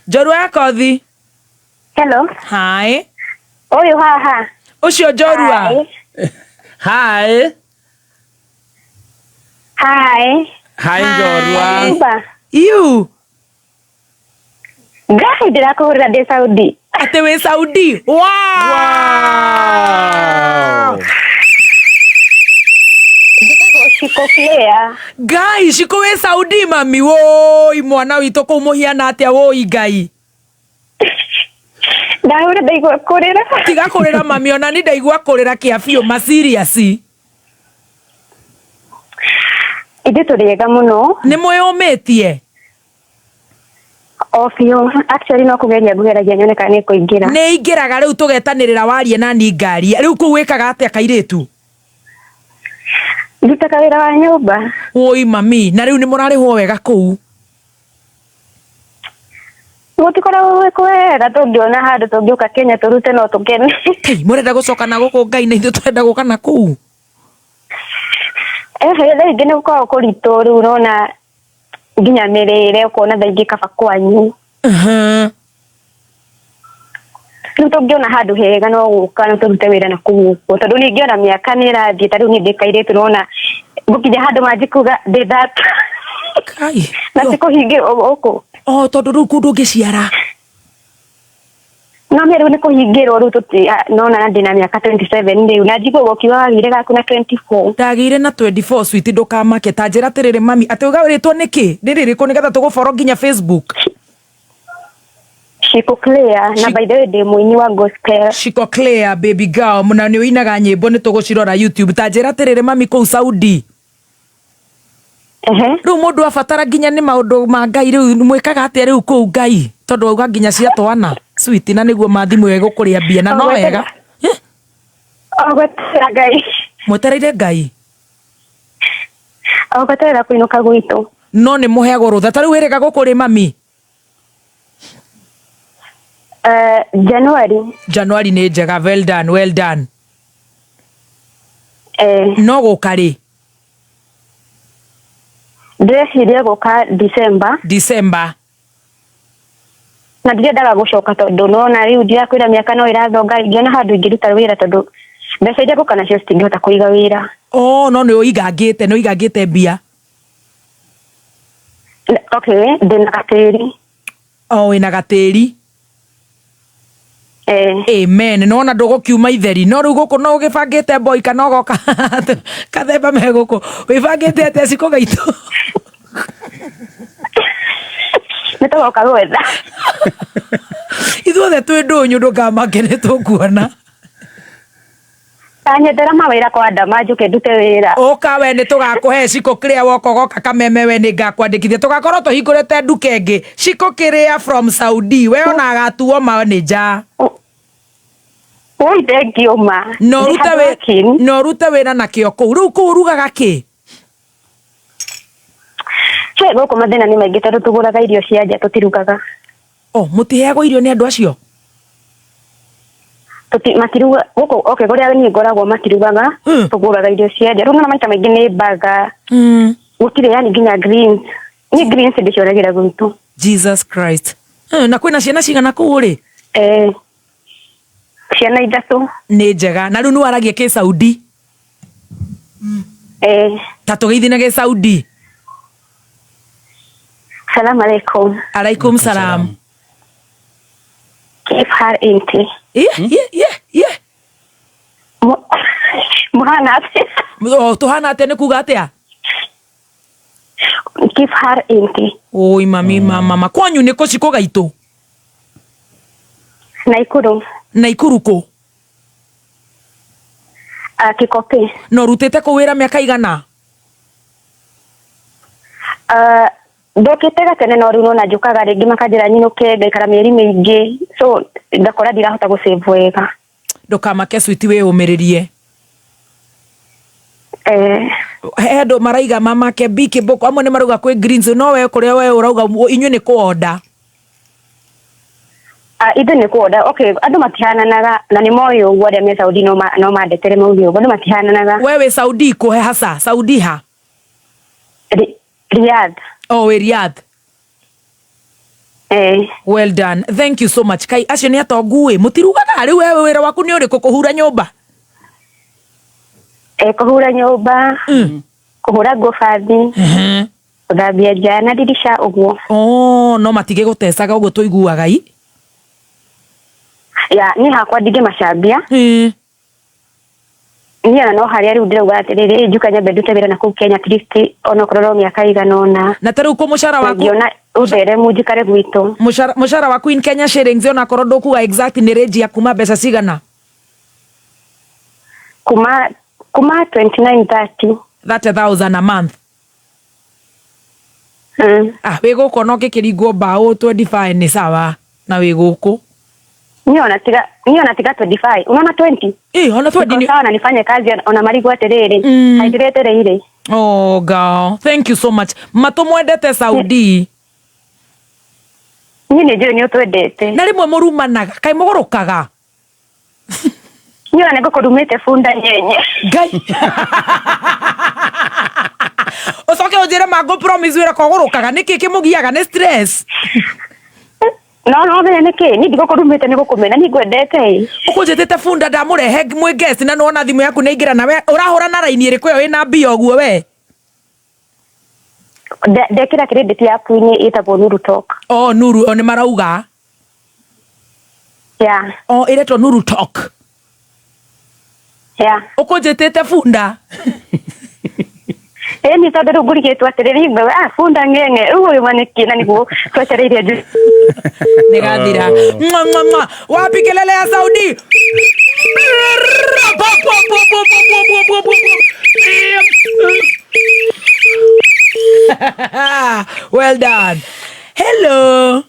Njorua ya kothi. Hello. Hi. Ũyũ haha. Ũcio njorua. Hi. Hi. Hi. Hi njorua. Nyumba. Iu. Ngai ndĩrakũhũrĩra ndĩ Saudi. Atĩ wĩ Saudi. Wow. Wow. Njĩtagwo Shiko Claire. Ngai Shiko wĩ Saudi mami woi mwana witũ kũu mũhiana atĩa woi Ngai. Ndahũra ndaigua kũrĩra. Tiga kũrĩra mami ona ni ndaigua kũrĩra kĩa biũ ma serious. Ithuĩ tũrĩ ega mũno. Nĩ mwĩyũmĩtie. O biũ. Actually no kũgeria ngũgeragia nyone kana nĩ kũingĩra. Nĩ ingĩraga rĩu tũgetanĩrĩra warie na ni ngaria. Rĩu kũu wĩkaga atĩa kairĩtu? Ndutaga wĩra wa nyũmba. Woi mami na rĩu nĩ mũrarĩhwo wega kũu. Gũtikoragwo gwĩ kwega tũngĩona handũ tũngĩũka Kenya tũrute no tũkene. Kai mũrenda gũcoka na gũkũ Ngai na ithuĩ tũrenda gũka na kũu. Ehe thaa ingĩ nĩ gũkoragwo kũritũ rĩu ũrona nginya mĩrĩre ũkona thaa ingĩ kaba kwanyu. Rĩu tũngĩona handũ hega no gũka no tũrute wĩra na kũu ũguo tondũ ningĩ ona mĩaka nĩ ĩrathiĩ ta rĩu niĩ ndĩ kairĩtu nona ngũkinya handũ manji kuga ndĩ thata Kai. na ti kũhingĩrwo gũkũ. Oh tondũ rĩu kũu ndũngĩciara. No nĩ rĩu nĩ kũhingĩrwo rĩu tũti nona na ndĩna mĩaka 27 rĩu na njigua ũkiuga wagĩire gaku na 24. Ndagĩire na 24 sweet ndũkamake ta njĩra atĩrĩrĩ mami atĩ ũgaĩrĩtwo nĩkĩ nĩ rĩrĩkũ nĩgetha tũgũboro nginya Facebook. Shiko Claire na by the way ndĩ mũini wa gospel. Shiko Claire baby girl na nĩ ũinaga nyĩmbo nĩ tũgũcirora YouTube ta njĩra atĩrĩrĩ mami kũu Saudi. Ehe. Rĩu mũndũ abatara nginya nĩ maũndũ ma Ngai rĩu mwĩkaga atĩa rĩu kũu Ngai tondũ wauga nginya cia twana sweet na nĩguo ma thimũ ĩyo ĩgũkũrĩa mbia na no wega. Eh? O gweterera Ngai. Mwetereire Ngai. O gweterera kũinũka gwitũ. No nĩ mũheagwo rũtha ta rĩu wĩrĩga gũkũ rĩ mami? January. January nĩ njega well done, well done. No gũka rĩ? Ndĩreciria gũka December. December. Na ndirendaga gũcoka tondũ nona rĩu ndirakwĩra mĩaka no ĩrathonga ingĩona handũ ingĩruta wĩra tondũ mbeca iria ngũka nacio citingĩhota kũiga wĩra. Oh, no nĩ ũigangĩte, nĩ ũigangĩte mbia. Okay, ndĩna gatĩri. Oh, wĩna gatĩri. Amen. Nona ndũgũkiuma itheri no rĩu gũkũ no ũgĩbangĩte boy kana ũgoka kathemba me gũkũ wĩbangĩte atĩa Shiko gaitũ? Nĩ tũgoka gwetha. Ithuothe twĩ ndũnyũ ndũkamake nĩ tũkuona. Tanyethera mawĩra kwa Adama njũke ndute wĩra. Ũka we nĩ tũgakũhe Shiko Claire woka ũgoka kameme we nĩ ngakwandĩkithia tũgakorwo tũhingũrĩte nduka ĩngĩ Shiko Claire from Saudi we ona agatuo manager. Oi thank you ma. Na ũrute wĩ na ũrute wĩra na kĩo kũu rĩu kũu ũrugaga kĩ? He gũkũ mathĩna nĩ maingĩ tondũ tũgũraga irio cia nja tũtirugaga. Oh, mũtiheagwo irio nĩ andũ acio? Matiruga gũkũ okay kũrĩa niĩ ngoragwo matirugaga tũgũraga irio cia nja rĩu nona maita maingĩ nĩ burger. Gũtirĩ yani nginya greens. Niĩ greens ndĩcionagĩra gwitũ. Jesus Christ. Na kwĩna ciana cigana kũu ũrĩ? Ciana ithatũ. Nĩ njega. Na rĩu nĩ waragia kĩ Saudi? Ta tũgeithie na gĩ Saudi. Salam alaikum. Alaikum salam. Kif hal inti? Yeah, yeah, yeah, yeah. Mũhana atĩa? Oh, tũhana atĩa nĩ kuga atĩa? Kif hal inti? Oi mami mama kwanyu nĩ kũ Shiko gaitũ? Naikuru. Naikuru kũ? Kĩkopĩ. Na ũrutĩte kũu wĩra mĩaka igana? Ndokĩte gatene no rĩu nona njũkaga rĩngĩ makanjĩra nyinũke ngaikara mĩeri mĩingĩ so ngakora ndirahota gũ save wega. Ndũkamake sweet wĩyũmĩrĩrie. He andũ maraiga mamake B kĩboko amwe nĩ marauga kwĩ greens no we kũrĩa we ũrauga inyuĩ nĩ kũonda. Ithuĩ nĩ kũonda. Okay, andũ matihananaga na nĩ moĩ ũguo arĩa me Saudi no mandetere mauge ũguo andũ matihananaga. We wĩ Saudi kũ he hasa Saudi ha? Riyadh. Oh, wĩ Riyadh. Eh. Well done, thank you so much. Kai acio nĩ atongu ĩ, mũtirugaga rĩu? Wewe wĩra waku nĩ ũrĩkũ? Kũhura nyũmba? Eh, kũhura nyũmba, kũhũra nguo bathi, gũthambia nja na ndirica ũguo. Oh, no matigĩgũtecaga ũguo tũiguaga i. Ya, niĩ hakwa ndingĩmacambia. Niĩ ona no harĩa rĩu ndĩrauga atĩrĩrĩ, njuka nyambe ndute wĩra na kũu Kenya at least onokorwo no mĩaka igana ũna. Na ta rĩu kũ mũcara waku? Ngĩona ũtheremu njikare gwitũ. Mũcara waku in Kenya shillings, onakorwo ndũkuga exact, nĩ range ya kuma mbeca cigana? Kuma 29 30. 30,000 a month? Mm. Ah, wĩ gũkũ ona ũngĩkĩringwo mbaũ 25 nĩ sawa na wĩ gũkũ. Niĩ ona tiga 25, unaona 20. Ĩ, ona 20 Niko nĩ sawa na nifanye kazi ona marigwo atĩrĩrĩ, haidiretereire. Oh girl, thank you so much. Matũmwendete Saudi. Niĩ nĩ njũĩ nĩ ũtwendete. Na rĩmwe mũrumanaga, kaĩ mũgũrũkaga? Niĩ ona nĩngũkũrumĩte bunda nyenye. Ngai, ũcoke ũnjĩre mangũ promise wĩra kogũrũkaga nĩkĩ kĩmũgiaga nĩ stress? No menya nĩkĩ niĩ ndigũkũrumĩte, nĩ gũkũmena niĩ ngwendete ĩ. Ũkũnjĩtĩte bunda, ndamũrehe mwĩ guest na nĩwona thimũ yaku nĩ ingĩra. Nawe ũrahũra na raini ĩrĩkũ ĩyo ĩna mbia ũguo we? Ndekĩra credit app-inĩ ĩtagwo Nuru Talk. Oh, Nuru o nĩ marauga. Ya. Oh, ĩretwo Nuru Talk. Ya. Ũkũnjĩtĩte bunda. Ĩ, ni tondũ rĩu ngũrigĩtwo atĩrĩrĩ, ngwe ah bunda ng'eng'e rĩu ũyũ manĩkĩ na nĩguo twetereire nju. Nĩgathira. Mwa, mwa, mwa. Wapi kelele ya Saudi? Well done. Hello.